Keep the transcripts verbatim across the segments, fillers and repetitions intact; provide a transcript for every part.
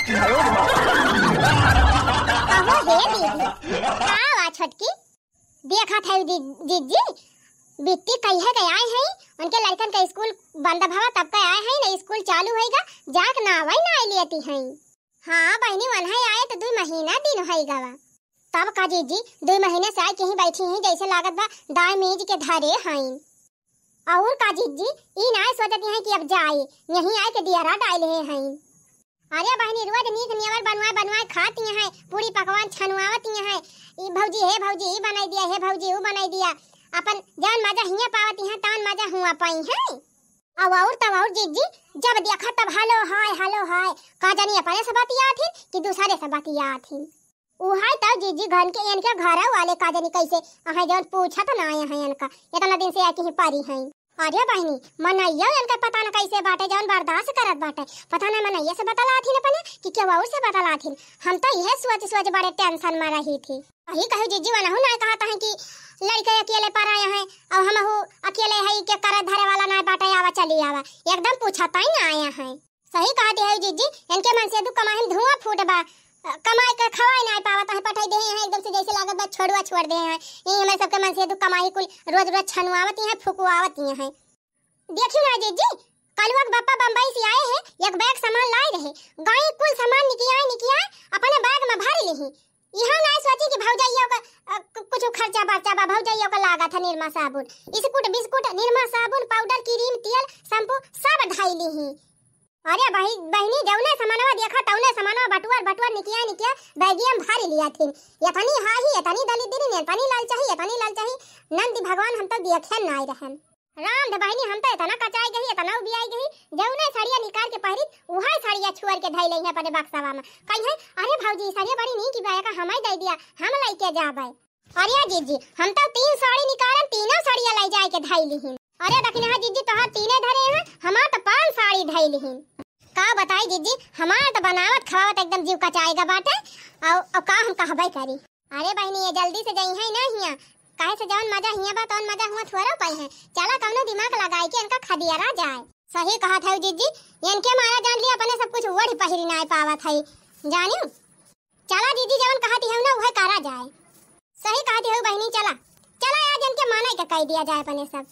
कहो हे दीदी, का बा छोटकी? देखत है जी-, जीजी, बिट्टी कहिए के आए हैं, उनके लड़कन का स्कूल बंद भवा तब का आए हैं, ना स्कूल चालू होइगा, जाके ना आवे ना आए लेती हैं। हाँ बहिनी, वन्है आए तो दुइ महीना दिन होइ गवा। तब का जीजी, दुइ महीने से आए के ही बैठी हैं, जैसे लागत बा दाई मीज के धरे हैं। और का जीजी, ई नाय सोचती हैं कि अब जाए, यहीं आए के दियरा डाले हैं। अरे बहिनी, रोज नीक नियवर बनवाए बनवाए खाती हैं, पूरी पकवान छनवावती हैं। ई भौजी, हे भौजी, ई बनाई दिया, हे भौजी, ऊ बनाई दिया। अपन जौन मजा हियाँ पावती हैं, तौन मजा हुआँ पाई हैं। अब और तब और जीजी, जब देखा तब हेलो हाय, हेलो हाय। का जानी अपने से बतियात हिन कि दूसरे से बतियात हिन। उहाई तब जीजी घन के इनके घर वाले का जानी कैसे अहै जौन पूछत ना आए हैं इनका। इतना दिन से आके ही परी हैं। अरे बहिनी, मनैया इनका पता न कैसे बाटे जौन बर्दाश्त करत बाटे। पता न मनैया से बतलात हिन अपने कि केहू और से बतलात हिन। हम तो यह सोच सोच बड़े tension में रही थी। वही कहू जीजी, वनहु ना कहत हैं कि लड़के अकेले पर आए हैं और हमहू अकेले है, के करे धरे वाला ना बाटे, आवा चली आवा। एकदम पूछत ही ना आए हैं। सही कहती है जीजी, इनके मन से दुख कमाई में धुआं फूट बा। कमाई के खवाई ना पावत है, पठाई दे हैं एकदम से जैसे लागत बा छोड़ुआ छोड़ दे हैं। ये हमारे सबके मन से दुख कमाई कुल रोज रोज छनुआवती हैं, फुकुआवती हैं। देखियो ना जीजी, कलुआ के बापा बम्बई से आए हैं, एक बैग सामान लाए रहे, गाय कुल सामान निकिया निकिया अपने बैग में भर ली। यहाँ ना सोची कि भौजाइयों का, अ, कु-, कुछ खर्चा बर्चा बा, भौजाइयों का लागत है निरमा साबुन, इस्कुट बिस्कुट, निरमा साबुन, पाउडर, क्रीम, तेल, शैम्पू सब ढाई ली ही। अरे बहि-, बहिनी, जौने सामानवा देखा तौने सामानवा बटुअर बटुअर निकिया निकिया बैगिया में भर लिया थिन। इतनी हाही, इतनी दलिद्री, इतनी लालचाही, इतनी लालचाही, नंदी भगवान हम तो देखे नाय रहन। राम दे बहिनी, हम तो इतना कचाई गही, इतना उबियाई गही, जौने साड़िया निकाल के पहिरी, उहै साड़िया छुअर के धई लई है अपने बक्सवा में। कही है, "अरे भौजी, ई साड़िया बड़ी नीक बा, एका हमै दे दिया, हम लइके जाबै।" अरे जीजी, हम तो तीन साड़ी निकालन, तीनों साड़िया लई जाए के धई लिहिन। अरे दखिनहा जीजी, तोहार तीने धरे हैं, हमार तो पाँच साड़ी धई लिहिन। का बताई जीजी, हमार तो बनावत खवावत एकदम जीव कचाएगा बाटे, और, और का हम कहबै करी। अरे बहिनी, ये जल्दी से जइहैं ना हियाँ, काहे से जौन मजा हियाँ बा, तौन मजा हुआँ थोड़ो पइहैं। चला, कौनो दिमाग लगाई के इनका खदियरा जाए। सही कहत है जीजी, इनके मारा जान लिया, अपने सब कुछ ओढ़ पहिरी नाय पावत है, जानियो। चला जीजी, जौन कहती है ना, उहै करा जाए। सही कहती है बहिनी, चला, चला, आज इनके माना के कह दिया जाए अपने सब।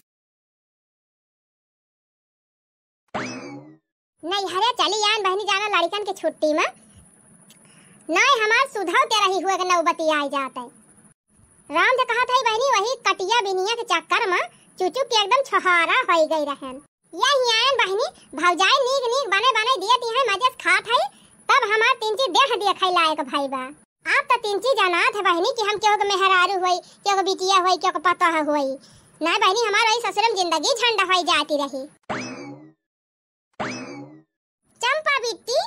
नैहरे चली आन बहिनी, जाना लड़िकन के छुट्टी में। नाय हमार सुधौ के रही हुए के नौबती आइ जात है। राम से कहत है बहिनी, वही कटिया बिनिया के चक्कर में चुचुक के एकदम छोहारा होइ गई रहन। यही आयन बहिनी, भौजाई नीक नीक बने बने दियत हैं, मजे से खात है, तब हमार तिनची देह देखै लायक भई बा। आप त तिनची जनात है बहिनी कि हम केहू के मेहरारू होई, केहू के बिटिया होई, केहू के पतोह होई। नाय बहिनी, हमार वही ससुर में जिंदगी झंड होई जाती रही। चंपा बिट्टी,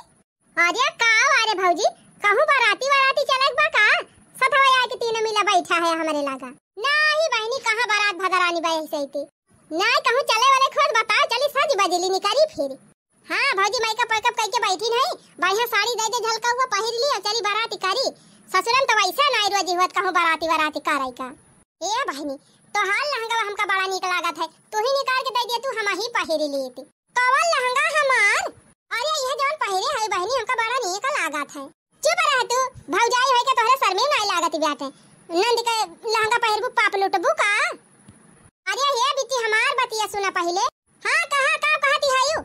अरे का, अरे भौजी, कहूँ बाराती वाराती चलत बा का? सथवा आके तीनों मिला बैठा है हमरे लगा। नाही बहिनी, कहाँ बारात भदरानी बा ऐसे ही। नाही कहूँ चले वाले खोज बताओ, चली सज बजली निकरी फिर। हाँ भौजी, makeup वैकअप कइके बैठी नहीं, बढ़िया साड़ी दे दे झलका हुआ पहिर ली और चली बाराती करी। ससुरन तो वैसे नाही रोजी हुआ कहूँ बाराती वाराती करे का। ए बहिनी, तोहार लहंगा हमका बड़ा नीक लागत है, तू ही निकाल के दे दिया, तू हम ही पहिर ली थी। कवन लहंगा हमार? अरे, यह जौन पहिरे है बहिनी, हमका बड़ा नीक लागत है। चुप रह तू, भौजाई होई के तोहरे शर्मे नाय लागत बाटे। नंद के लहंगा पहिरबू, पाप लुटबू का? अरे हे बिट्टी, हमार बतिया सुना पहिले। हाँ, कहा, का कहती है यू?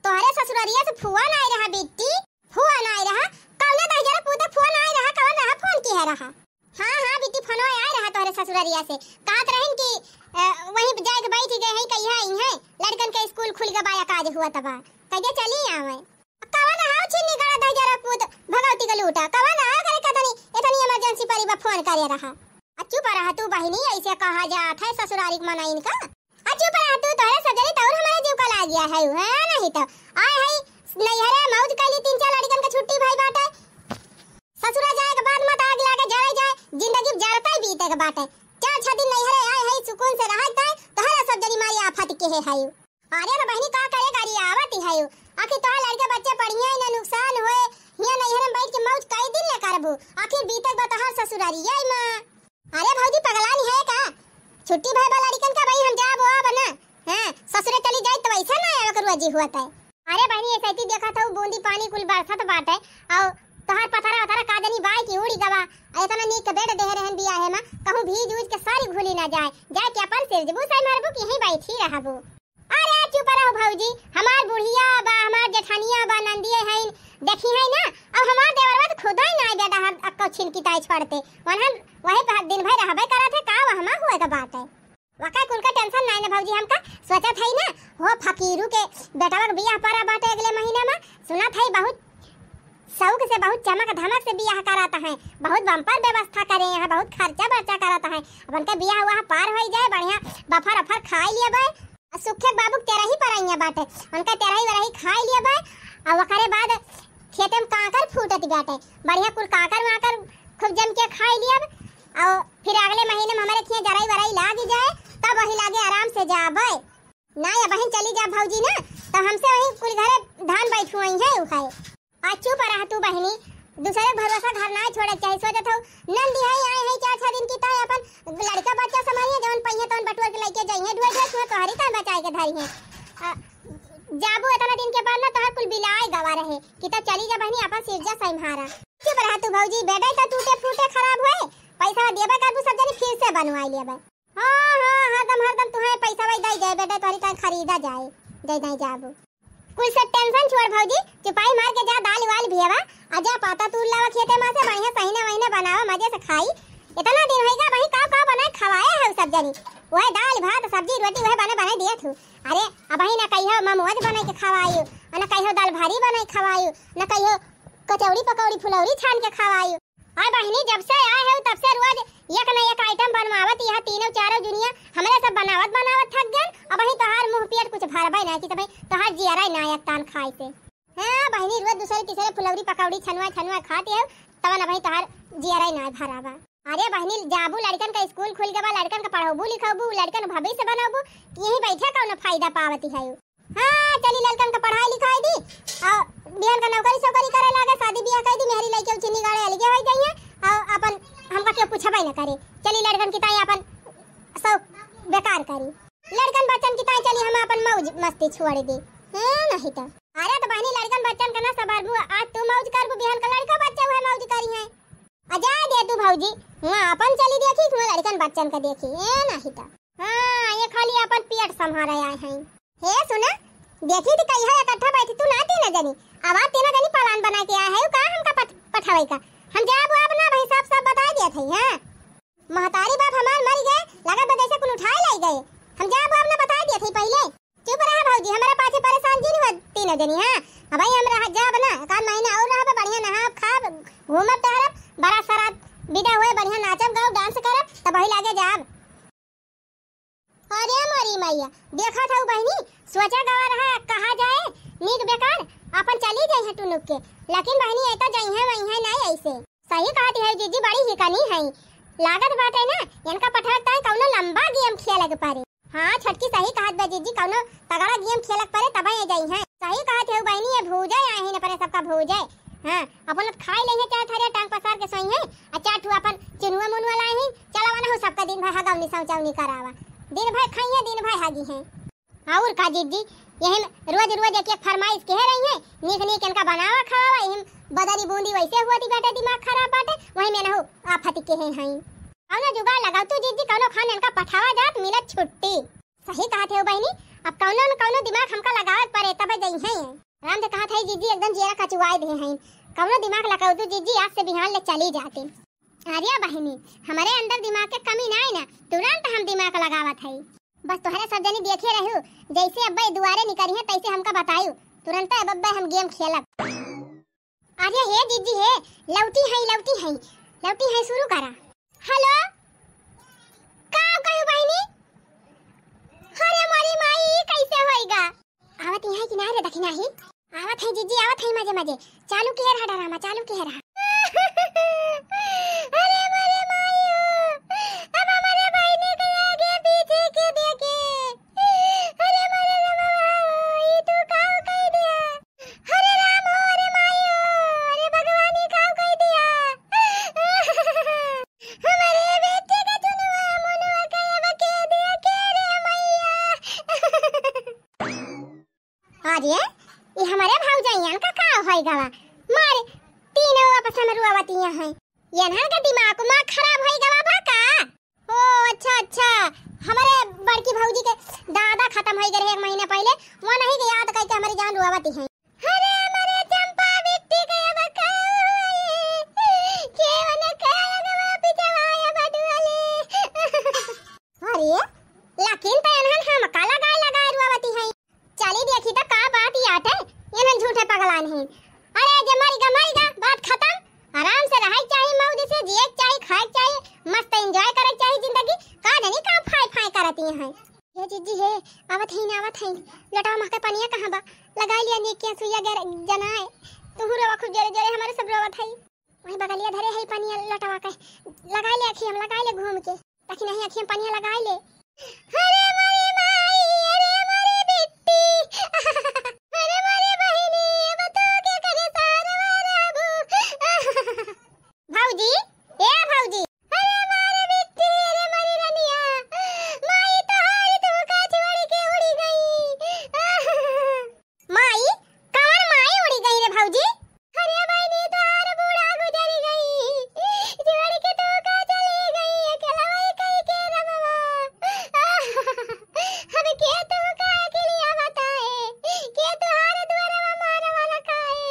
तोहरे ससुररिया से फुआ नाय रहा बिट्टी, फुआ नाय रहा। कौने दहिजरा पूते फुआ नाय रहा, कौन रहा फोन किहे रहा? हाँ, हाँ, बिट्टी, फोनवा आए रहा तोहरे ससुररिया से। कहत रहिन कि, अ, वहीं जाए के बैठ गए हैं, कहिया आई हैं, लड़कन के स्कूल खुल के बाया काज हुआ तबा। कहिया चली आवे। कवन रहा छिन्नी गड़ा दहिजरा पूत भगवती के लूटा? कवन रहा करे कतनी, इतनी emergency परी बा फोन करे रहा। आ चुप रहा तू बहिनी, ऐसे कहा जात है ससुरारी के मनइन का। आ चुप रह तू, तोहरे सजरी तौर हमारे जीव का लाग गया है, है नहीं तो। आए है नैहरे मौज कैली, तीन चार लड़िकन के छुट्टी भई बाटे। ससुरा जाए के बाद मत आग लागे, जरे जाए, जिंदगी जरता ही बीते के बाटे। चार छह दिन नैहरे आए है, सुकून से रह जाए, तोहरा सब जनी मारी आफत के है, है। अरे रे बहिनी, का करे गाड़ी आवत ही है। आखिर तोहर लड़के बच्चे पढ़िए न नुकसान होए, हियां नैहरे में बैठ के मौज कई दिन ले करबू। आखिर बीते के बा तोहर ससुरारी, ये माँ। अरे भौजी, पगलानी है का? छुट्टी भय बा लड़िकन का, भाई हम जाब आब ना। हाँ, ससुरे चली जाई तो वैसा ना आवे के रोजी हुआ तय। अरे बहिनी, ऐसे ही देखत हऊ, बूंदी पानी कुल बरसत बाटे, अउ तोहार पतरा वतरा का जनी बाय की उड़ी गवा। अउ इतना नीक बेड देहे रहन बियाहे मा, कहूँ भीज उज के सारी घुली ना जाए, जाए के अपन सिरजबू सही मारबू कि यहीं बैठी रहबू। अरे चुप रहो भौजी, हमार बुढ़िया बा, हमार जेठनिया बा, नंदिये हईन, देखी है ना, अब हमार देवरवा तो खुद ही ना बेटा हम अक्को छिनकी ताई छोड़ते, वनहन वही पे दिन भर रहबे करत है, का वहमा हुए का बात है। वका कुल का टेंशन नाई ना भौजी, हमका सोचत हई ना, हो फकीरू के बेटवा के बियाह परा बाटे अगले महीना मा, सुनत हई बहुत शौक से, बहुत चमक धमक से बियाह कराता है, बहुत बम्पर व्यवस्था करे हैं, बहुत खर्चा बर्चा कराता है। अब उनका बियाह हुआ पार हो जाए, बढ़िया बफर अफर खाई लिया बाय, सुखे बाबू के तेरही पर आई बाटे, उनका तेरही वरही खाई लिया बाय, और ओकरे बाद खेते में कांकर फूटत बाटे, बढ़िया कुल कांकर वांकर खूब जम के खाई लियब, और फिर अगले महीने में हमारे खिया जराई वराई लाग जाए, तब वही लागे आराम से जाबे। ना या बहन चली जा भौजी ना, तो हमसे वही कुल घरे धान बैठुआई है उ है। आ चुप रह तू बहनी, दूसरे के भरोसा घर ना छोड़े के चाही। सोचत हऊ नंदी है, आए है चार छह दिन की, ताई अपन लड़का बच्चा संभालिए, जवन पहिए तवन बटुआ के लेके जाइए, ढोए ढोए कुआं तोहरी का बचाए के धरी है। आ, जाबू इतना दिन के बाद ना तोहर कुल बिलाए गवा रहे कि तो चली जा बहनी, अपन सिरजा संभारा। चुप रह तू भौजी, बेटा तो टूटे फूटे खराब होए, पैसा देबे करबू सब जनी फिर से बनवाई लेबे। हाँ, हाँ, हरदम, हरदम तुहे पैसा वही दई जाए बेटा, तोहरी ताई खरीदा जाए, दे दई जाबू। कुल से टेंशन छोड़ भौजी, चुपाई मार के जा दाल वाल भियावा, आ जा पाता तूर लावा खेते मा से, बढ़िया सहीना वहीना बनावा, मजे से खाई। इतना दिन होइगा, वही का का बनाए खवाए है सब जनी, वही दाल भात सब्जी रोटी वही बने बनाए दिए थू। अरे अब वही ना कहियो ममोज बनाए के खवायू, और ना कहियो दाल भारी बनाए खवायू, ना कहियो कचौड़ी पकौड़ी फुलौरी छान के खवायू। और बहिनी जब से आए हो तब से रोज एक न एक आइटम बनवावत, यह तीनों चारों दुनिया हमरे सब बनावत बनावत थक गन। अब वही तोहार मुंह पेट कुछ भरबे ना कि तब तोहार जियरा ना एक तान खाए से। हाँ बहिनी, रोज दूसरे तीसरे फुलौरी पकौड़ी छनुआ छनुआ खाती हो, तब न भाई तोहार जियरा ना भराबा। अरे बहिनी, जाबू लड़कन का स्कूल खुल गवा, लड़कन का पढ़ौबू लिखौबू, लड़कन भविष्य बनौबू, यहीं बैठे कौनो फायदा पावती है। हाँ, चली लड़कन का पढ़ाई लिखाई दी, और बिहान का नौकरी सौकरी करे लागे, शादी बियाह कर दी, मेहरी लइके उचिनी गाड़े अलगे हो जाइए, और अपन हमका क्यों पूछबे न करे। चली लड़कन की ताई अपन शौक बेकार करी, लड़कन बच्चन की ताई चली हम अपन मौज मस्ती छोड़ दी। हाँ, नहीं तो। अरे तो बहनी, लड़कन बच्चन का ना संभालबू, आज तू मौज करबू, बिहान का लड़का बच्चा हुए मौज करी है। आ जाए दे तू भौजी, हुआं अपन चली देखी, हुआं लड़कन बच्चन का देखी, ए नहीं तो। हाँ, ये खाली अपन पेट संभारे आए हैं। हे सुना, देखी तो कहिया इकट्ठा बैठी तू ना तीन जनी, अब आप तीन जनी प्लान बना के आए हैं, का हमका पठ-, पठावे का? हम जाब अब ना भाई, साफ साफ बताई दिया था, हाँ। महतारी बाप हमार मर गए, लगत बा जैसे कुल उठाए लाई गए। हम जाब अब ना बताई दिया था पहले। चुप रहा भौजी, हमारे पाछे परेशान जिन हुआ तीनों जनी, हाँ। अब भाई हम रह जाब ना, एक आध महीना और रहब, बढ़िया नहाब खाब, घूमब टहरब, बारात सरात विदा हुए, बढ़िया नाचब गाओ, डांस करब, तब वही लागे जाब। अरे मोरी मैया, देखा था बहनी, सोचा गवा रहा कहा जाए, नीक बेकार अपन चली जाए हैं टुनुक के, लेकिन बहनी ऐ तो जाई हैं वही हैं नहीं ऐसे। सही कहत है जीजी, बड़ी हिकनी है। लागत बाटे ना, इनका पठार ताई कौनो लंबा गेम खेले के पड़े। हाँ छोटकी, सही कहत बा जीजी, कौनो तगड़ा गेम खेले के पड़े तब ये जाई हैं। सही कहत है बहनी, ये भूजे आए हैं अपने सबका भूजे। हाँ, अपन लोग खाई लेंगे चार थरिया टांग पसार के सोई हैं, आ चार ठू अपन चिनुआ मुनुआ लाए हैं, चलावा ना हो सबका दिन भर हगौनी सौचौनी करावा। दिन भर खाई हैं, दिन भर हगी हैं। और का जीजी, यही में रोज रोज एक एक फरमाइश कहे रही है, नीक नीक इनका बनावा खवावा, यही में बदरी बूंदी वैसे हुआ थी बेटा, दिमाग खराब बाटे, वही में नहु आफत कहे हैं। कौनो जुगाड़ लगाओ तू जीजी, कौनो खान इनका पठावा जात मिलत छुट्टी। सही कहत है बहनी, अब कौनो न कौनो दिमाग हमका लगावत पड़े तब जई हैं। राम दे कहत है जीजी एकदम जियरा कचुआए दे हैं, कौनो दिमाग लगाओ तू जीजी, आज से बिहान ले चली जाती। अरे बहनी, हमारे अंदर दिमाग के कमी ना है ना, तुरंत हम दिमाग लगावत है। बस तोहरे सब जनी देखे रहू, जैसे अब्बे दुआरे निकरी है तैसे हमका बतायू, तुरंत अब अब्बे हम गेम खेलब। अरे हे जीजी हे, लौटी है, लौटी है, लौटी है, शुरू करा। हेलो, का कहू बहनी? अरे मोरी माई, ई कैसे होइगा? आवत यहाँ किनारे दखिना ही। आवत है जीजी, आवत है मजे मजे। चालू किहे रहा डरामा, चालू किहे रहा। अरे मोरे माई हो, अब हमारे बहनी के आगे पीछे के देखे। अरे मोरे रामा, ई तू काव कह दिया? अरे राम हो, अरे माई हो, अरे भगवान, ई काव कह दिया? हमारे बेटे का चुनुआ मुनुआ के अब के दिया के रे मैया। अरे, पसंद रुआवतिया हैं। ये ना का दिमाग उमाग खराब होई गवा बा का? ओ अच्छा, अच्छा, हमरे बड़की भौजी के दादा खतम होई गए रहे एक महीना पहिले, वो नहीं के याद करके हमरी जान रुआवती हैं। अरे हमरे चंपा बिट्टी के बकाए, केवन के अगवा पिछवाया बडुआले। अरे, लेकिन तो इन्हन हमका लगाए लगाए रुआवती हैं। चली देखी तो का बात ही आटे, इन्हन झूठे पगलान हैं। अरे जे मरी गा, मरी गा, बात खतम। आराम से रहे के चाही, मौज से जिए के चाही, खाए के चाही, मस्त enjoy करे के चाही जिंदगी। का जानी का फाय फाय करती हैं। हे जीजी हे, आवत हैं, आवत हैं। लटवा महके पनिया कहाँ बा? लगाई लिया नीक के सुइया गर जनाए। तुहू रोवा खूब जोरे जोरे, हमरे सब रोवत है। वही बगलिया धरे है पनिया लटवा के। लगाई ले अखिया में, लगाई ले घूम के। ताकि नहीं अखिया में पनिया लगाई ले। अरे मोरी माई, अरे मोरी बिट्टी, अरे मोरी बहिनी, अब तो के करे सारवा राबू। भौजी, ए भौजी। अरे मारे बिट्टी, अरे मारी रनिया, माई तोहारी तो का छोड़ के उड़ी गई। माई, कवन माई उड़ी गई रे भौजी? अरे बहिनी, तोहार बूढ़ा गुजर गई, छोड़ के तो का चली गई, अकेलवा कई के रमवा। अब के तो का अकेलिया बताए, के तोहार दुआरवा मारवा लखाए।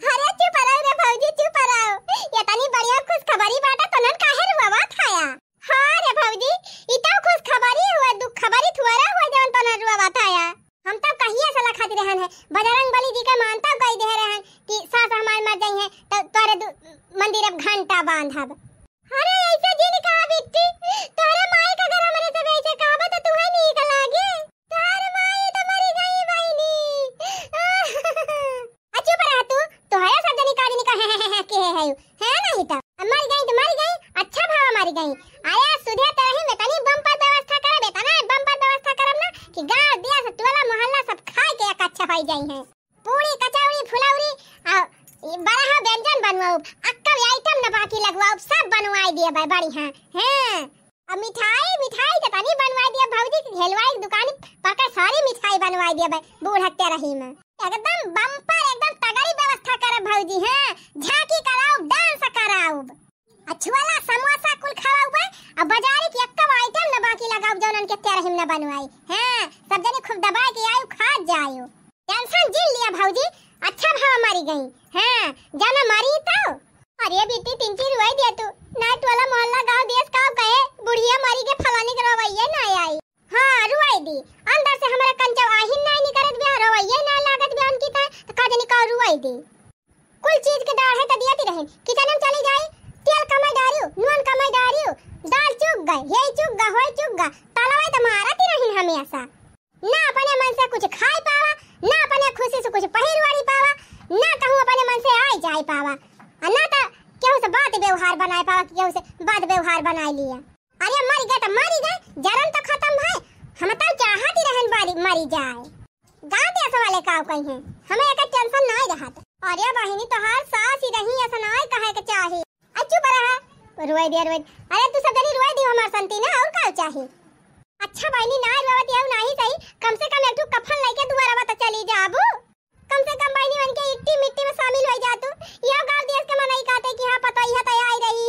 अरे चुप रहो रे भौजी, चुप रहो। ये तनी बढ़िया खुशखबरी बाटे, तोनन काहे रुआवत हया? हाँ रे भौजी, ई तो खुशखबरी हुआ, दुख खबरी थुआरा हुआ जवन तोनन रुआवत हया। हम तो कहिए से लखत रहन है, बजरंग बली जी के मानता कई दे रहन कि सास हमार मर जाई है तो तोरे दु-, मंदिर अब घंटा बांधब। अरे ऐसे जिन कहा बिट्टी, तोरे माई का घर हमरे सब ऐसे कहबा तो तुहे नीक लागे। तोहर माई तो मरी गई बहिनी। आ चुप रह तू, तोहरे सब जनी का जनी का है, है, है, है, के है, है, है नहीं तो। अब मरी गई तो मरी गई, अच्छा भाव मरी गई। अरे सुधे तरही में तनी बम्पर व्यवस्था करब, इतना बम्पर व्यवस्था करब ना कि गांव दिया से टोला मोहल्ला सब खाए के एक अच्छा होई जाई है। पूरी कचौड़ी फुलौरी आ ई बड़ा व्यंजन बनवाउब, अक्कल आइटम न बाकी लगवाउब, सब बनवाई दिए बा बढ़िया। हाँ। अब मिठाई, मिठाई तो तनी बनवाई दिया भौजी के, घेलवाई के दुकान पकड़ सारी मिठाई बनवाई दिया बा बूढ़ हत्या रही में। एकदम बम्पर, एकदम तगड़ी व्यवस्था करब भौजी। हाँ, झांकी कराउब, डांस कराउब, आ छुआला समोसा कुल खवाउब, आ बाजारी के एक्को आइटम न बाकी लगाउब जौनन के तेरहिम न बनवाई। हाँ, सब जने खूब दबाए के आयु, खा जायु। टेंशन जिन लिया भौजी, अच्छा भाव मरी गई। हाँ, जाना मरी तो। अरे बेटी, तिनकी रुआई दिया तू। ना टोला मोहल्ला गाँव देश का कहे, बुढ़िया मरी के फलानी के रवैया ना आई। हाँ, रुआई दी। अंदर से हमारा कंचव आहिन ना निकरत बे, रवैया ना लागत बे उनकी ताई, तो का जानी का रुआई दी। कुल चीज के डाढ़े तो दियत ही रहिन। किचन में चली जाई, तेल कमाई डारियो, नून कमाई डारियो, दाल चुक गए, हे चुक गए, होई चुक गए, तलवाई तो मारत ही रहिन हमेशा। ना अपने मन से कुछ खाई पावा, ना अपने खुशी से कुछ पहिर ओढ़ी पावा, ना कहूँ अपने मन से आई जाई पावा, आ ना तो केहू से बात व्यवहार बनाए पावा कि केहू से बात व्यवहार बनाए लिया। अरे मरी गए तो मरी गए, जरन तो खतम भए, हम तो चाहत ही रहन बारी मरी जाए। गाँव देश वाले का कही हैं, हमें एक टेंशन नहीं रहत। अरे बहिनी, तोहार सास ही रही, ऐसा नहीं कहे के चाही। आ चुप रहा, रुआई दिया, रुआई। अरे तू सब जनी रुआई दियो हमार संती ना, और का चाही? अच्छा बहिनी, ना रुआवत यहू नाही सही, कम से कम एक ठो कफन लेके दुआरवा तो चली जाबू। कम से कम बहिनी बन के इट्टी मिट्टी में शामिल हो जातू। यह गाँव देश के मनई कहते कि हाँ, पता यह तो आई रही।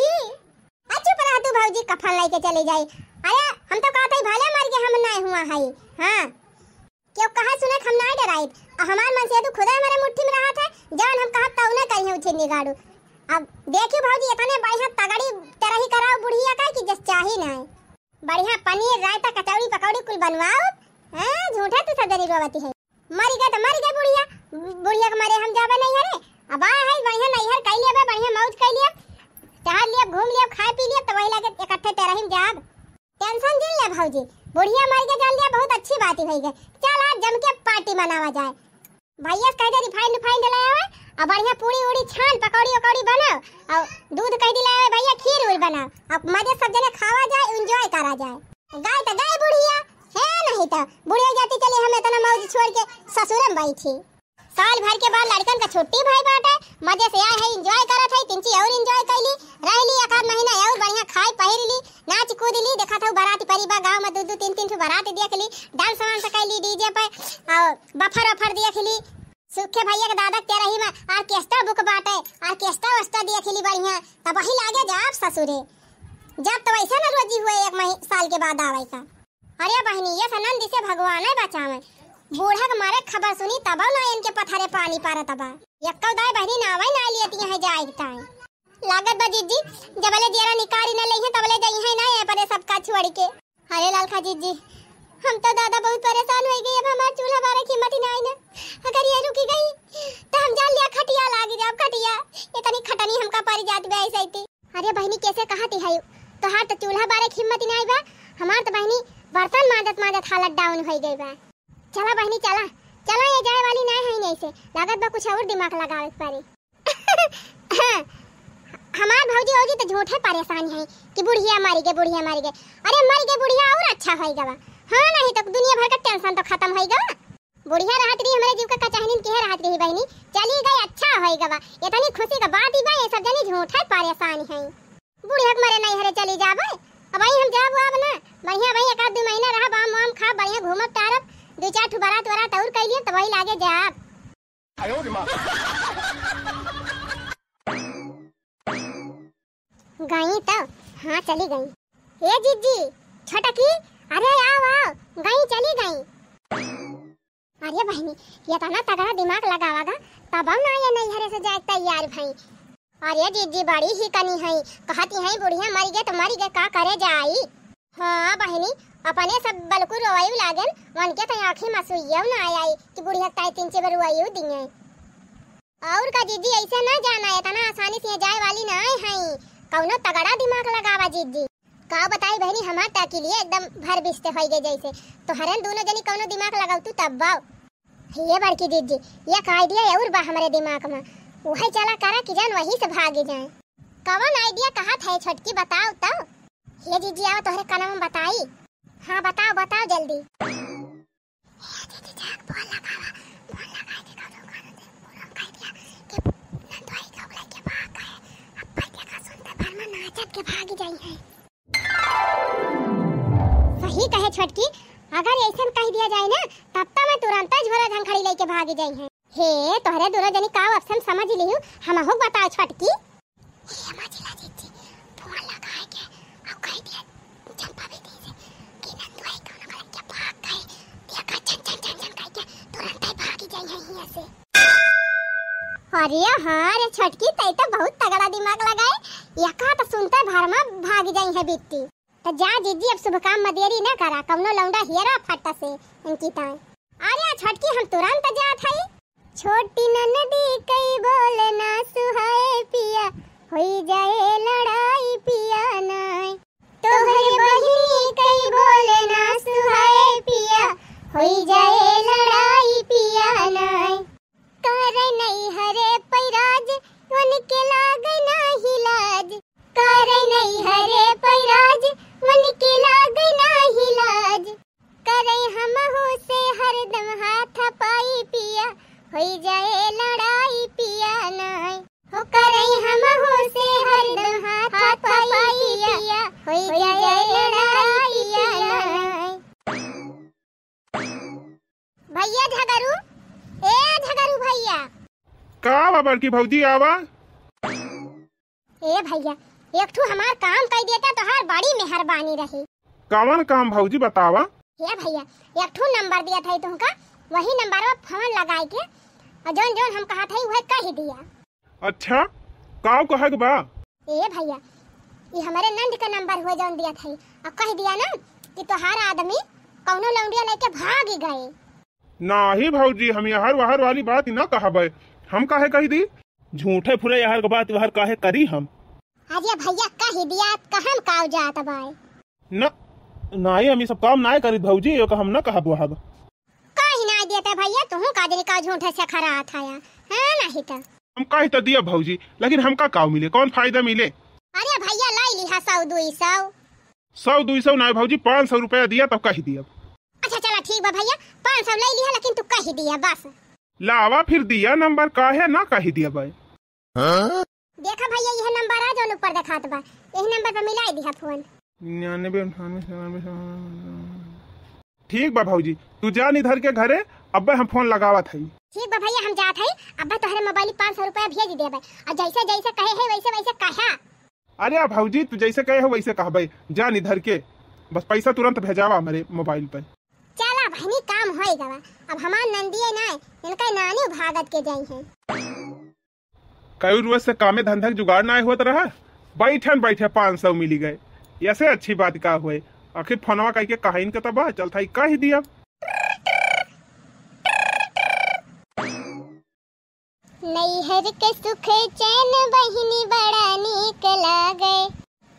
आ चुप रहा तू भौजी, कफन लेके चली जाई। अरे हम तो कहते ही भले मर के हम ना हुआ है। हाँ। केहू कहा सुनत हम नाय डराइत। आ हमार मनसेधु खुदे हमरे मुट्ठी में रहत है, जवन हम कहब तउने करिहैं उछिन्नी गाड़ू। अब देखियो भौजी, एतने बढ़िया तगड़ी तरही कराओ बुढ़िया का कि जस चाही नाय। बढ़िया पनीर, रायता, कचौड़ी, पकौड़ी कुल बनवाओ। हाँ, झूठे तू सब जनी रोवती है। मरी गए तो मरी गए बुढ़िया, बुढ़िया के मरे हम जाबे नैहरे। अब आए है बढ़िया नैहर कई लेबे, बढ़िया मौज कई लेब, टहल लेब, घूम लेब, खाए पी लेब, तो वही लगे इकट्ठे तेरहिम जाब। टेंशन जिन ले भौजी, बुढ़िया मर के जान लिया, बहुत अच्छी बात ही भई गए। चल आज जम के पार्टी मनावा जाए। भैया से कह दे रिफाइंड उफाइंड ले आवे, और बढ़िया पूड़ी उड़ी छान, पकौड़ी उकौड़ी बनाओ, और दूध कह दी ले आवे भैया, खीर उर बनाओ, और मजे सब जने खावा जाए, एंजॉय करा जाए। गए तो गए बुढ़िया, है नहीं तो बुढ़िया जाती चली हम इतना मौज छोड़ के ससुर में बैठी। साल भर के बाद लड़कन का छुट्टी भई बाटे, मजे से आए है, एंजॉय करत है, तिनची और एंजॉय कैली, रहली एक आध महीना और बढ़िया खाई पहिर ली, नाच कूद ली। देखत हऊ बाराती परी बा गाँव में, दू दू तीन तीन ठो बारात देख ली, डांस वांस कैली डीजे पे, और बफर वफर देख ली, सु-, के भैया के दादा के तेरही में orchestra book बाटे, orchestra वोस्ट्रा दिया थिली बढ़िया, तब वही लागे जाब ससुरे। जब तो वैसे न रोजी हुए एक मही-, साल के बाद आवे का। अरे बहिनी, ये सनंद से भगवान है बचावे। बूढ़ा के मारे खबर सुनी तब ना इनके पथरे पानी पारत बा। यक्का दाई बहिनी नावे ना लिए तिया है जाए के ताई। लागत बा जिज्जी, जबले जेरा निकारी न लइहे, तबले जइहे ना ये परे सबका छोड़ के। अरे ललका जिज्जी, हम तो दादा बहुत परेशान होइ गई, अब हमार चूल्हा बारे की हिम्मत ही ना आई ना। अगर ये रुकी गई, तो हम जान लिया खटिया लागी जाब, खटिया। इतनी खटनी हमका पड़ जात बे ऐसे ही। अरे बहिनी, कैसे कहत ही है? तोहार तो चूल्हा बारे की हिम्मत ही ना आई बा, हमार तो बहिनी बर्तन माजत माजत हालत down होइ गई बा। चला बहिनी, चला, चला, ये जाए वाली ना है नहीं से, लागत बा कुछ और दिमाग लगावे के पड़ी। हाँ, हमार भौजी औजी तो झूठे परेशान है कि बुढ़िया मरी गए, बुढ़िया मरी गए। अरे मरी गए बुढ़िया और अच्छा होई गवा। हाँ, नहीं तो दुनिया भर का tension तो खत्म होई गवा। बुढ़िया रहत रही हमरे जीव का कचहनिन के रहत रही बहिनी, चली गई अच्छा होई गवा। इतनी खुशी का बात ही बा, ये सब जनी झूठे परेशान है। बुढ़िया के मरे नहीं हरे चली जाबे, अब आई हम जाबो अब ना। बढ़िया भाई एक आध दो महीना रहब, आम वाम खाब, बढ़िया घूमब टारब, दो चार ठो बारात वारात और कई लिए, तब वही लागे जाब। गई तो, हाँ, चली गई। ए जिज्जी, छोटकी, अरे आओ, आओ, गई, चली गई। अरे बहिनी, ये इतना तगड़ा दिमाग लगावा गा, तब हम ना ये नैहरे से जाए तैयार भई। अरे जिज्जी, बड़ी ही कनी है, कहती है बुढ़िया मरी गए तो मरी गए, का करे जाई। हाँ बहिनी, अपने सब बलकु रोवयु लागेन, उनके तो आँखी में सुइयौ ना आई कि बुढ़िया ताई तीन चार रोवयु दिए। और का जिज्जी, ऐसे ना जाना, इतना आसानी से जाए वाली ना है, कौनो तगड़ा दिमाग लगावा जिज्जी। का बताई बहिनी, हमार ताकी लिए एकदम भर बिस्ते होई गए जैसे। तोहरन दोनों जनी कौनो दिमाग लगावतू तब बाव। हे बड़की जिज्जी, एक idea और बा हमरे दिमाग में, वही चला करा कि जान वही से भागी जाए। कवन idea कहत है छोटकी, बताओ तो। हे जिज्जी, आवा तोहरे काना में बताई। हाँ बताओ, बताओ जल्दी। ए जिज्जी, जाके फोन लगावा, फोन लगाए के कहो तो गाना दे, पूनम कह दिया कि नंदवाई का बुलाई के भाग गए। अब पर देखा सुनते भर में नाचत के भागी जाई है। सही कहे छोटकी, अगर ऐसन कह दिया जाए ना, तब तो मैं तुरंत झोला झंखड़ी लेके भागी जाई है। हे, तोहरे दोनों जनी का option समझ लिहू, हमहू बताओ छोटकी। हे मझिला जिज्जी, फोन लगाए के, अब कह दिया चंपा बेटी से कि नंदवाई कौनो कलम के भाग गए, देखा छन छन छन छन कह के तुरंत ही भागी जाई है हियां से। अरे हाँ रे छोटकी, तै तो बहुत तगड़ा दिमाग लगाए, यका तो सुनते भर में भागी जाई है बिट्टी। त जा जिज्जी, अब शुभ काम में देरी न करा, कौनो लौंडा हेरा फट्टा से इनकी ताई। अरे छोटकी, हम तुरंत जात हई। छोटी ननदी कई बोले ना सुहाए पिया, होई जाए लड़ाई पिया नाय। तोहरे बहिनी कई बोले ना सुहाए पिया, होई जाए लड़ाई पिया नाय। करे नैहरे पैराज, उनके लागे नाही लाज। करे नैहरे पैराज, उनके लागे नाही लाज। करे हमहू से हरदम हाथ पाई पिया, होई जाए लड़ाई पिया नाय। हो करे हमहू से हरदम हाथ पाई पिया, होई जाए लड़ाई पिया नाय। भैया झगरू, ए झगरू भैया। का बा बड़की भौजी, आवा। ए भैया, एक ठू हमार काम कई देता, तोहार बड़ी मेहरबानी रही। कवन काम भौजी, बतावा। ए भैया, एक ठू नंबर दिया था तुमका, वही नंबर पर फोन लगाए के, और जौन जौन हम कहा था, वह कह दिया। अच्छा, काव कहे के बा? ए भैया, ये हमारे नंद का नंबर हुआ जौन दिया था, अब कह दिया ना कि तोहार आदमी कौनो लौंडिया लेके भाग गए। नाही भौजी, हम यहर वहर वाली बात ना कहबे। हम काहे कह दी? झूठे फुरे यहर के बात वहर काहे करी हम? अरे भैया, कह दिया, कहम काव जात बाय। न, नाही, हम ये सब काम नाही करीत भौजी, यो का हम न कहब वहब। कहीं नाही देते भैया, तुहू का जनी का झूठे से खरा था या, हाँ, नाही तो। हम कही तो दिया भौजी, लेकिन हमका काव मिले, कौन फायदा मिले? अरे भैया, लाई लिहा सौ दुई सौ। सौ दुई सौ नाही भौजी, पाँच सौ रुपया दिया तब कही दिया। अच्छा चला ठीक बा भैया, पाँच सौ लाई लिहा, लेकिन तू कही दिया बस। लावा फिर दिया नंबर, काहे ना कही दिया भाई। देखा भैया, यह नंबर आ जौन ऊपर देखात बा, यही नंबर पर मिलाई दिहा फोन। निन्यानवे अंठानवे चौरानवे। ठीक बा भौजी, तू जा निधर के घरे, अब्बे हम फोन लगावत हई। ठीक बा भैया, हम जात हई। अब्बे तोहरे मोबाइल पाँच सौ रुपया भेज देबे, और जैसे जैसे कहे है वैसे वैसे कहा। अरे भौजी, तू जैसे कहे हो वैसे कहबे। जा निधर के, बस पैसा तुरंत भेजावा हमरे मोबाइल पर। चला बहनी, काम होई गवा। अब हमार नंदिये नाय, इनका नानी भागत के जाई है। कई रोज से कामे धंधा के जुगाड़ नाय होत रहा, बैठन बैठे पाँच सौ मिली गए, ऐसे अच्छी बात का हुए। आखिर फोनवा कह के कहाइन के तबा चल था कह दिया। नैहर के सुख चैन बहिनी बड़ा नीक लागे,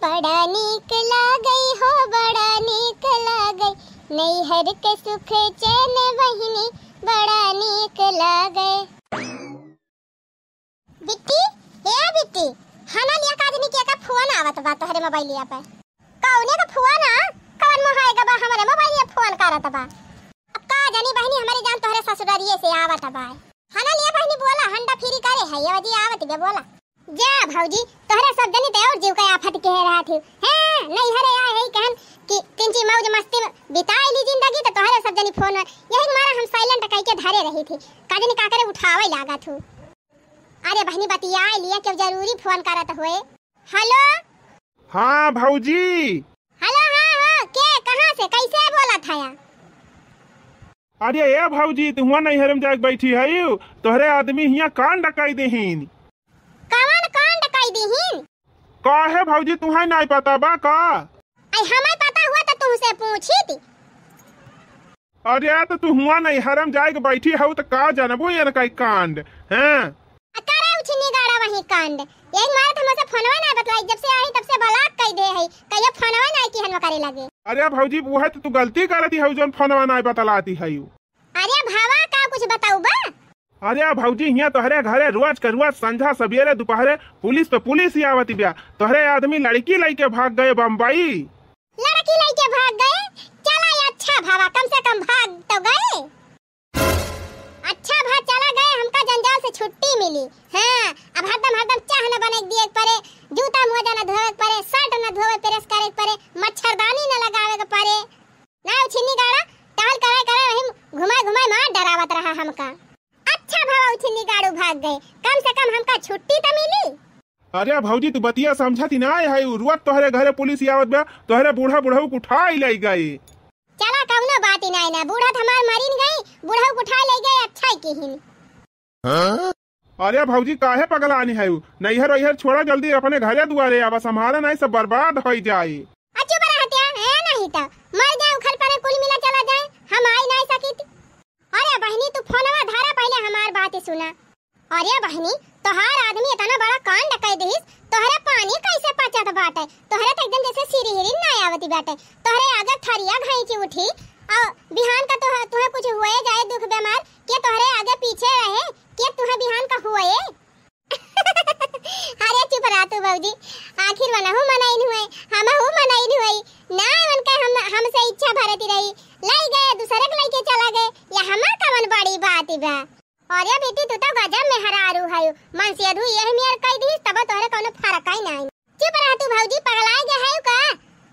बड़ा नीक लागे हो, बड़ा नीक लागे। नैहर के सुख चैन बहिनी बड़ा नीक लागे। बिट्टी, ए बिट्टी, हना लिया का जनी के का फोन आवत बा तोहरे मोबाइलिया पे। कौने का फोन आ? कौन मोहाय गबा हमरे मोबाइलिया फोन करत बा? अब का जानी बहिनी, हमारी जान तोहरे ससुरारिये से आवत बा। हना लिया बहिनी बोला, हंडा फिरी करे है, ये वजी आवत बे बोला। जा भौजी, तोहरे सब जनी ते और जीव का आफत के रहा थी। हैं, नैहरे आए है कहन कि तिनची मौज मस्ती में बिताई ली जिंदगी, तो तोहरे सब जनी फोन, यही मारा हम silent कह के धरे रही थी। का जनी का करे उठावे लागा थू। अरे बहनी, बतिया लिया, क्यों जरूरी फोन करत हुए। हेलो। हाँ भौजी। हेलो, हाँ, हाँ, के, कहाँ से, कैसे बोलत हया? अरे ए भौजी, तू हुआ नैहर में जाके बैठी है, तोहरे आदमी हियाँ कांड कई देहिन। कवन कांड कई देहिन? काहे भौजी, तुहाई नाई पता बा का? आई हमें पता हुआ तो तुमसे पूछी थी। अरे, तो तू हुआ नैहर में जाए के बैठी हऊ, तो का जानबू एनका कांड, हैं? आ, करे उछिनी गाड़ा वही कांड। यही मारे तो हमसे फोनवा ना बतलाई, जब से आई तब से block कई दे है, कहियो फोनवा ना किहन करे लगे। अरे भौजी, वो है तो तू गलती करती हऊ, जौन फोनवा ना बतलाती है। अरे भावा, का कुछ बताऊ बा? अरे भौजी, हियाँ तोहरे घरे रोज के रोज संझा सबेरे दोपहरे पुलिस तो पुलिस ही आवत बिया। तोहरे आदमी लड़की लइके भाग गए बम्बई। लड़की लइके भाग गए? चला, ये अच्छा भवा, कम से कम भाग तो गए। अच्छा भा चला गए, हमका जंजाल से छुट्टी मिली। हाँ, अब हरदम हरदम चाह न बने के दिए के परे, जूता मोजा न धोवे के परे, shirt न धोवे press करे के परे, मच्छरदानी न लगावे के परे। ना उछिन्नी गाड़ा, टहल करे करे वही घुमाए घुमाए मार डरावत रहा हमका। अच्छा भवा उछिन्नी गाड़ू भाग गए, कम से कम हमका छुट्टी तो मिली। अरे भौजी, तू बतिया समझती ना है, उ रोज तोहरे घरे पुलिस आवत बा, तोहरे बूढ़ा बुढ़ऊ के उठाई ले गए। चला, कौनो बात ही नाई ना, बूढ़ा तो हमार मरिन गई, बुढ़ऊ के उठाई ले गए, अच्छा ही किहिन। हाँ? अरे भौजी, काहे पगलानी है उ? नैहर वैहर छोड़ा, जल्दी अपने घरे दुआरे आवा, संभाला नहीं सब बर्बाद हो जाए। आ चुप रह हत्या, ए नहीं तो मर जाए, उखल परे, कुल मिला चला जाए, हम आई नहीं सकित। अरे बहिनी, तू फोनवा धरा, पहले हमार बात सुना। अरे बहिनी, तोहार आदमी इतना बड़ा कांड कह दिहिस, तोहरे पानी कैसे पचत बाटे? तोहरे तो एकदम जैसे सिरहिरी ना आवती बाटे। तोहरे आगे थरिया घैंची उठी, और बिहान का तोह-, तुहे कुछ हुए जाए दुख बीमार, के तोहरे आगे पीछे रहे, के तुहे बिहान का हुए? अरे चुप रह तू भौजी, आखिर वनहु मनइन हुए, हमहु मनइन हुए, ना उनका हम, हमसे इच्छा भरती रही, लाई गए, दूसरे के लइके चला गए, या हमार कवन बड़ी बात बा? अरे बेटी, तू तो गजब मेहरारू हयू, मनसेधू यह मेर कई दिहिस, तब तोहरे कौनो फर्क ही नहीं। चुप रह तू भौजी, पगलाए गए हयू का?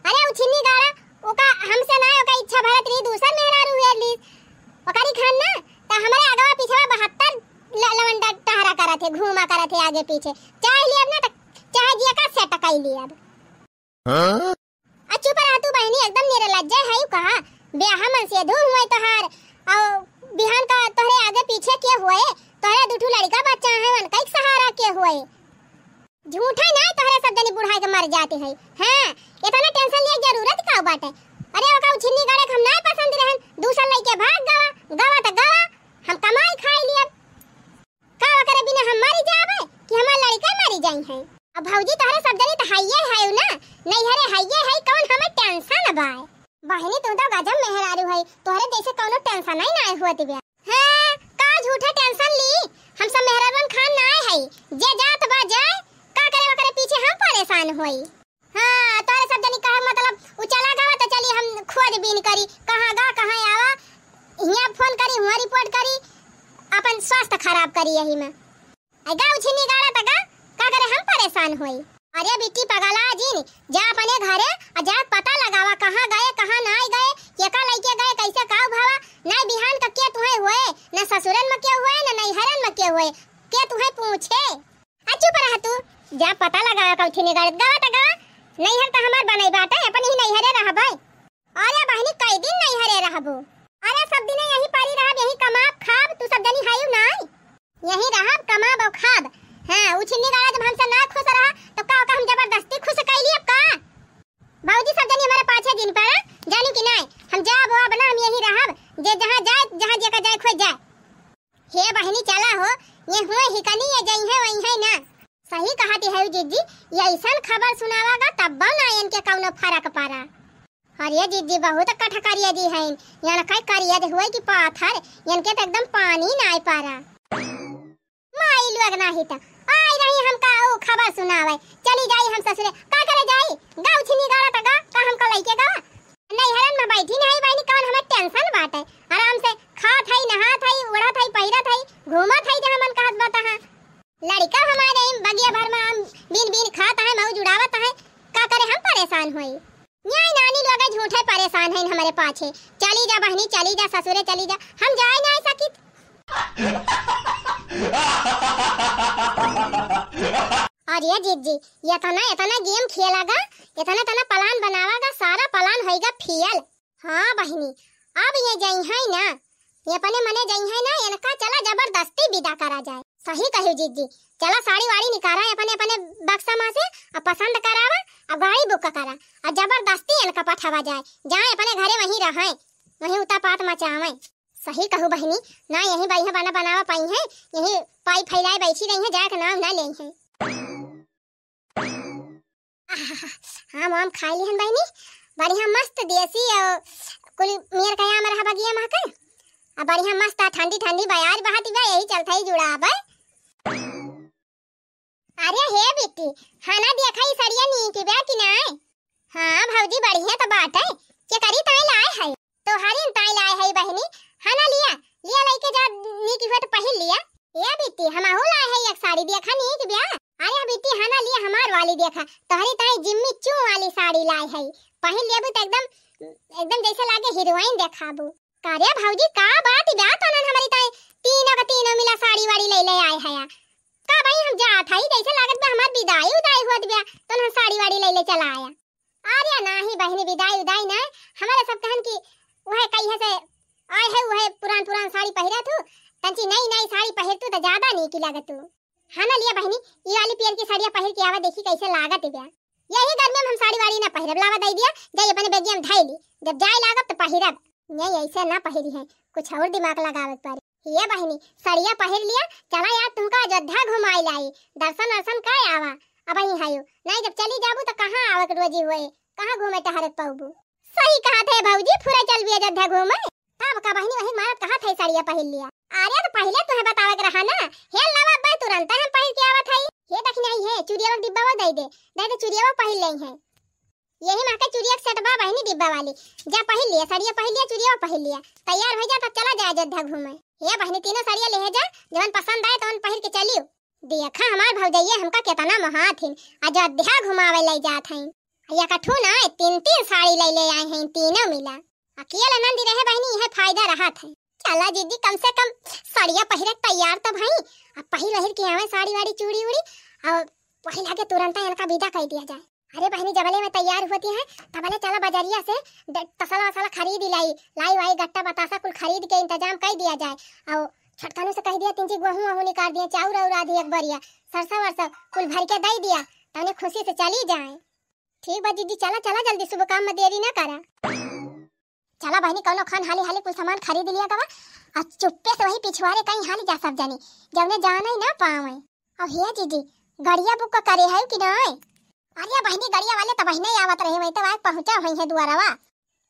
अरे उछिन्नी गाड़ा, ओका हमसे ना, ओका इच्छा भरत रही, दूसर मेहरारू हेर ली, ओकरी खान ना, त हमरे अगवा पिछवा बहत्तर ल-, लवंडा टहरा करत है, घूमा करत है आगे पीछे, चाहे लियब ना त चाहे जिया का सेट कई लियब। हाँ? आ चुप रह तू बहिनी, एकदम निर्लज्जे है यू कहा। ब्याह मनसेधू हुए तोहार, और बिहान का तोहरे आगे पीछे के हुए, तोहरे दुठू लड़का बच्चा है, उनका एक सहारा के हुए। झूठे ना तोहरे सब जनी बुढ़ाई के मर जाती है। हाँ, इतना tension लिए जरूरत का बाटे? अरे ओका उछिन्नी गाड़े के हम ना पसंद रहन, दूसर लइके भाग गवा, गवा त गवा, हम कमाई खाई लिए। का ओकरे बिना हम मरी जाबे कि हमार लड़िका मरी जाई है? अब भौजी तोहरे सब जनी त हइये है ना, नैहरे हइये है, कौन हमें tension बा? बहिनी तू तो गजब मेहरारू है, तोहरे जैसे कौनो tension ही ना होत बा। हाँ, का झूठे tension ली, हम सब मेहरारून खान ना है, जे जात बा जाए, का करे ओकरे पीछे हम परेशान होई। हाँ, तोरे सब जनी कहे मतलब, उ चला गवा तो चली हम खोजबीन करी, कहाँ गा, कहाँ आवा, हियाँ फोन करी, हुआँ report करी, अपन स्वास्थ्य खराब करी यही में। आ गा उछिन्नी गाड़ा त गा, का करे हम परेशान होई। अरे बिट्टी पगला जिन, जा अपने घरे, आ जा पता लगावा कहाँ गए, कहाँ नाई गए, केका लइके गए, कैसे काऊ भवा, ना बिहान का के तुहैं होए, ना ससुरन में के होए, ना नैहरन में के होए, के तुहैं पूछे? आ चुप रह तू, जा पता लगावा कउथी निगारत, गवा त गवा, नैहर त हमार बनई बाटे, अपन ही नैहरे रहबै। अरे बहिनी, कई दिन नैहरे रहबू? अरे सब दिन यही पारी रहब, यही कमाब खाब, तू सब जनी हायु नाई। यही रहब, कमाब अउ खाब। हाँ, उ छिन्नी गाड़ा जब हमसे ना खुश रहा, तो का ओका हम जबरदस्ती खुश कैली अब का? भौजी सब जनी हमारे पाछे जिन पड़ा, जानू कि नाई, हम जाब आब ना, हम यही रहब, जे जहाँ जाए, जहाँ जेका जाए खोज जाए। हे बहिनी चला हो, ये हुए हिकनी ये जइहैं वइहैं ना। सही कहत हऊ जिज्जी, ये ऐसन खबर सुनावा गा तब्बो ना इनके कउनो फरक पड़ा। अरे जिज्जी बहुत कठकरिया जी हैं, यनकै करिया जे हुए कि पाथर, यनके तो एकदम पानी नाई पड़ा। माई लोग नाही त आई रही हमका ऊ खबर सुनावे, चली जाई हम ससुरे, का करे जाई? गाँव छिनी गाड़ा त गा, का हमका लइके गा? नैहरन में बैठी नाही बहिनी, कौन हमें tension बाटे? आराम से खात हई, नहात हई, ओढ़त हई, पहिरत हई, घूमत हई, जहाँ मन कहत बा तहाँ। लड़िका हमारे इन बगिया भर में आम बीन बीन खात है, मौज उड़ावत है, का करे हम परेशान होई? न्याय नानी लोग झूठे परेशान हैं हमारे पाछे। चली जा बहनी, चली जा ससुरे, चली जा, हम जाए ना सकित। अरे जिज्जी, इतना, इतना game खेला गा, इतना, इतना plan बनावा गा, सारा plan होइगा fail। हाँ बहिनी, अब ये जइहैं ना, ये अपने मने जइहैं ना, इनका चला जबरदस्ती विदा करा जाए। सही कही जिज्जी, चला साड़ी वाड़ी निकारा अपने, अपने बक्सा में से, अब पसंद करावा, अब गाड़ी book करा, अब जबरदस्ती इनका पठावा जाए, जाए अपने घरे वहीं रहें, वहीं उतापात मचावें। सही कहू बहिनी, ना यहीं बइहैं बना बनावा पइहैं, यहीं पाई फैलाए बैठी रहिहैं, जाए के नाम ना लेइहैं। आहा, आम वाम खाई लिहन बहिनी, बढ़िया मस्त देसी और कुल मेर का आम रहा बगिया में के, आ बढ़िया मस्त आ ठंडी ठंडी बयार बहत बा, यही चलत ही जुड़ा बा। अरे हे बिट्टी, हना देखा ई सड़िया नीक बा कि नाय? हाँ भौजी, बढ़िया तो बाटे। केकरी ताई लाए है? तोहरी ताई लाए है बहिनी। हना लिया, लिया लइके जा, नीक हुए तो पहिर लिया। ए बिट्टी, हमहू लाए है एक साड़ी, देखा नीक बा। अरे बिट्टी, हना लिया हमार वाली देखा, तोहरी ताई जिम्मी चू वाली साड़ी लाए है, पहिर लेबू तो एकदम, एकदम जैसे लागे हीरोइन देखाबू। का रे भौजी, का बात बा? तोनन हमरी ताई तीनों का तीनों मिला साड़ी वाड़ी ले ले आए हया। का भाई, हम जात हई, जैसे लागत बा हमार विदाई उदाई होत बा, तोनन साड़ी वाड़ी ले ले चला आया। अरे नाही बहिनी, विदाई उदाई ना, हमारे सब कहन कि वह कहिए से आए है, वह पुरान पुरान साड़ी पहिरा तू, तंची नई नई साड़ी पहिर तू तो ज्यादा नीकी लागत तू। हाँ ना लिया बहिनी, ई वाली पियर की साड़िया पहिर के आवा, देखी कैसे लागत बा। यही गर्मी में हम साड़ी वाड़ी ना पहिरब, लावा दई दिया, जाई अपने बेगिया में धई ली, जब जाए लागब तो पहिरब। नहीं, ऐसे ना पहिरी है, कुछ और दिमाग लगावे के पड़ी। ये बहिनी, साड़िया पहिर लिया, चला यार तुमका अयोध्या घुमाई लाई, दर्शन वर्शन कर आवा। अब ही हायो, नहीं जब चली जाबू तो कहाँ आवे के रोजी हुए, कहाँ घूमे टहरे के पौबू? सही कहत है भौजी, फुरे चलबी अयोध्या घूमे। तब का बहिनी वही मारत कहत है साड़िया पहिर लिया। अरे तो पहिले तुहे बतावे के रहा ना, हेल लावा बे, तुरंत हम पहिर के आवत हई। हे दखिनाई है, चुरिया के डिब्बा वो दे दे, दे दे चुरिया वो पहिर ले है। यही माँ के चुरिया के सेट बा बहिनी डिब्बा वाली, जा पहिर लिया, साड़िया पहिर लिया, चुरिया पहिर लिया, तैयार हो जा, तब चला जाए अयोध्या घूमे। हे बहिनी तीनों साड़िया ले जा, जवन पसंद आए तवन पहिर के चलियो। देखा हमार भौजैया हमका केतना मोहात हिन, अयोध्या घुमावे ले जात हईं। या कठू ना, तीन तीन साड़ी ले ले आए हैं तीनों मिला। अकेले नंदी रहे बहिनी, यह फायदा रहत है। चला दीदी, कम से कम साड़िया पहिरे के तैयार तो भई, अब पहिर वहिर के आवे साड़ी वाड़ी चूड़ी उड़ी, और वही लागे तुरंत इनका विदा कर दिया जाए। अरे बहिनी, जबले में तैयार होती है तबले चला बजरिया से ड-, तसला वसला खरीद लाई, लाई वाई गट्टा बतासा कुल खरीद के इंतजाम कर दिया जाए। और छोटकनू से कह दिया, तीन जी गेहूं वहूं निकाल दिया, चाउर और आधी एक बरिया, सरसा वरसा कुल भर के दे दिया, तने खुशी से चली जाए। ठीक बा दीदी, चला चला जल्दी, शुभ काम में देरी ना करा। चला बहिनी, कौनो खान हाली हाली कुल सामान खरीद लिया गवा, आ चुप्पे से वही पिछुआरे कहीं हाली जा सब जनी, जौने जाने ना पावे। और हे जीजी, गड़िया बुक करे है कि नहीं? अरे बहिनी, गड़िया वाले तो बहिने आवत रहे, वही तो आए पहुँचा हुई है दुआरवा।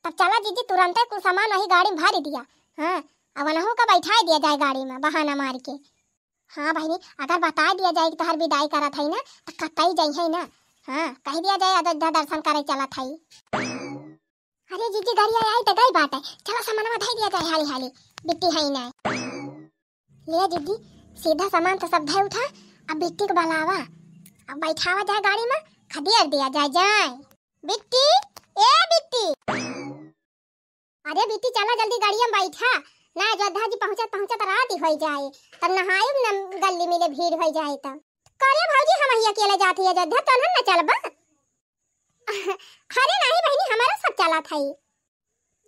तब चला जीजी, तुरंते कुल सामान वही गाड़ी में भर दिया। हाँ, अब वनहू का बैठा दिया जाए गाड़ी में बहाना मार के। हाँ बहिनी, अगर बता दिया जाए कि तोहर विदाई करत है ना, तो कतई जइहै ना। हाँ, कह दिया जाए अयोध्या दर्शन करे चलत है। अरे जीजी, गाड़ी आई तो गई बात है, चला सामानवा धई दिया जाए हाली हाली, बिट्टी है ना। ले जीजी, सीधा सामान तो सब धई उठा, अब बिट्टी के बुलावा, अब बैठावा जाए गाड़ी में, खदेड़ दिया जाए, जाए। बिट्टी, ए बिट्टी। अरे बिट्टी, चला जल्दी गाड़िया में बैठा, ना अयोध्या जी पहुँचत पहुँचत रात ही होइ जाए, तब नहाए न गल्ली मिले भीड़ होइ जाए तब। करे भौजी, हम ही अकेले जात ही अयोध्या, तोहन न चलबा? अरे नहीं बहिनी, हमारा सब चलत है।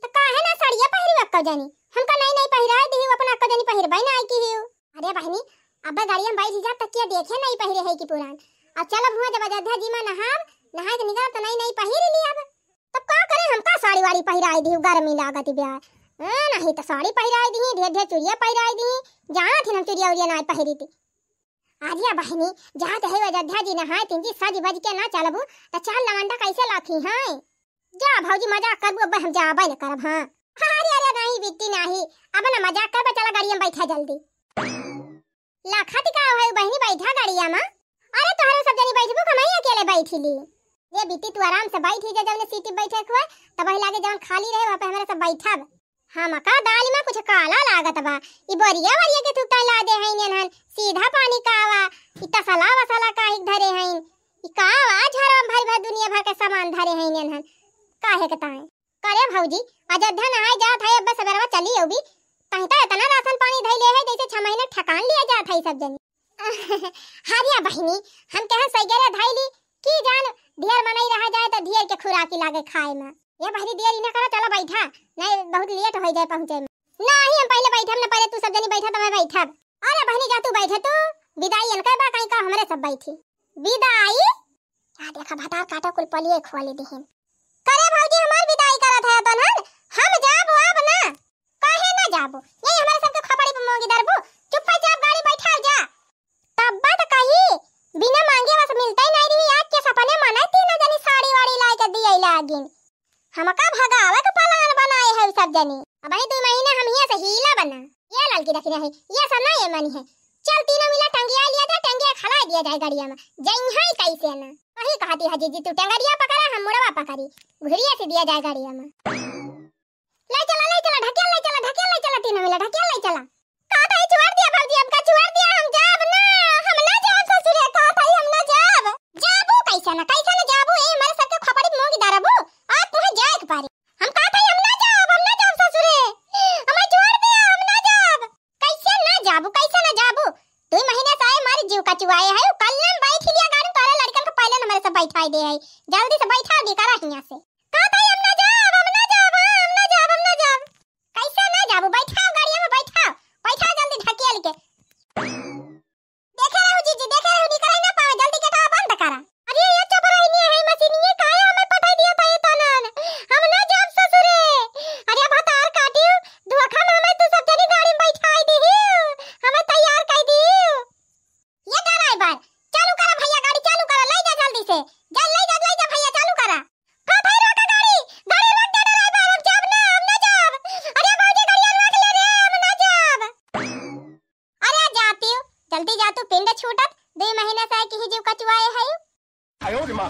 तो काहे ना साड़िया पहिरी अक्का जानी? हमका नई नई पहिराए दिहिउ, अपना अक्का जानी पहिरबे ना आई की हिउ। अरे बहिनी, अब गाड़िया में बैठ जा, तकिया देखे नई पहिरे है कि पुरान। अब चलब हुआ जब अयोध्या जी में नहाब, नहाए के निकलब तो नई नई पहिर ली अब। तब का करे, हमका साड़ी वाड़ी पहिराए दिहिउ, गर्मी लागत ब्या। ए, नहीं तो साड़ी पहिराए दिही, ढेर ढेर चुरिया पहिराए दिही, जानत ही हम चुरिया उरिया ना पहिरी थी। आजिया बहिनी, जात है अयोध्या जी नहाए, तीन जी सज बज के ना चलबू, त चार लवंडा कैसे लाथी हैं? जा भौजी, मजाक करबू, अब हम जाबे न करब, हाँ। अरे, अरे, नहीं बिट्टी, नहीं, अब ना मजाक करबे, चला गाड़िया में बैठा जल्दी। लखत का है बहिनी, बैठा गाड़िया में। अरे, तोहरे सब जनी बैठबू, हम ही अकेले बैठी ली। ये बिट्टी, तू आराम से बैठी जा, जौने सीट पे बैठे के हुए, तब वही लागे जौन खाली रहे, वहाँ पे हमारे सब बैठब। हमका दाल में कुछ काला लागत बा। ई बोरिया वरिया के तू तला दे हईन एनहन, सीधा पानी का आवा, ई तसला वसला काहे के धरे हईन, ई का आवा, झरवा में भर भर दुनिया भर के सामान धरे हईन एनहन, काहे के ताए? करे भौजी, अयोध्या नहाए जात है, अब सबेरवा चली अउबी, तहीं तो इतना राशन पानी धइले है, जैसे छह महीने ठेकान लिया जात है सब जनी। हरिया बहिनी, हम कहन सैगरे धइली, की जान ढेर मनई रहा जाए तो ढेर के खुराकी लागे खाए में। ये बहिनी देरी ना करा, चला बैठा, नहीं बहुत लेट हो जाए पहुँचे में। नहीं, हम पहले बैठब ना, पहले तू सब जनी बैठा तो मैं बैठब। अरे बहिनी जा तू बैठे, तू विदाई इनका बा, कहीं का हमरे सब बैठी। विदाई? आ देखा भतार काटा कुल पलिए खोले दिहिन। करे भौजी हमार विदाई करत है तनहन, हम जाब अब ना। काहे ना जाबू? यही हमारे सबके खोपड़ी पे मोंगी दरबू। चुप्पा चाप गाड़ी बैठाल जा। तब्बा त कही, बिना मांगे बस मिलते ही नहीं रही, आज के सपने मने तीनों जनी साड़ी वाड़ी लाए के दिए लागिन। हमका भगावे के प्लान बनाए है सब जनी। अब ही दो महीना हम हियां से हीला बना। ये लड़की देखी नहीं, ये सब ना ये मनी है। चल तीनों मिला टंगिया लिया जाए, टंगिया खला दिया जाए गाड़िया में। जइहै कैसे ना। वही कहती है जीजी, तू टंगरिया पकड़ा, हम मुड़वा पकड़ी। घुरिया से दिया जाए गाड़िया में। ले चला, ले चला, ढकेल ले चला, ढकेल ले चला, तीनों मिला ढकेल ले चला। का भाई छोड़ दिया भौजी, हमका छोड़ दिया, हम जाब ना, हम ना जाब ससुरे, का भाई हम ना जाब। जाबू कैसे ना, कैसे ना जाबू, ए हमारे सबके खोपड़ी मोंगी दरबू, आज तुम्हें जाए के पड़ी। हम का भाई हम ना जाब, हम ना जाब ससुरे, हमें छोड़ दिया, हम ना जाब। कैसे ना जाबू, कैसे ना जाबू? दो महीने से आए हमारे जीव कचुआए है, कल हम बैठ लिया गाड़ी में, तोरे लड़कन को पहले हमारे सब बैठाई दे है, जल्दी से बैठाओगी करा हियां से। का भाई हम ना जाब, हम ना जाब, हाँ, हम ना जाब, हम ना जाब। कैसे ना जाबू? बैठाओ गाड़िया में, बैठाओ, बैठाओ जल्दी ढकेल के। देखे रहू जीजी, देखे रहू, निकल ही ना पावे, जल्दी गेटवा बंद करा। अरे ये चपराइनी है मशीनिये, काहे हमें पठाई दिया था ये तनन? हम ना जाब ससुरे। अरे भतार काटियो, धोखा में हमें तू सब जनी गाड़ी में बैठाई दिहियो, हमें तैयार कर दियो। ये ड्राइवर, चालू करा भैया, गाड़ी चालू करा, ले जा जल्दी से, जा ले जा, ले जा भैया, चालू करा। हाँ भाई, रोका गाड़ी, गाड़ी रोक दे ड्राइवर, हम जाब ना, हम ना जाब। अरे भौजी, गाड़िया रोक ले रे, हम ना जाब। अरे जाती हूँ, जल्दी जा तू, पिंड छूटत, दो महीने से आए की ही जीव कचुआए है। आयो रे माँ।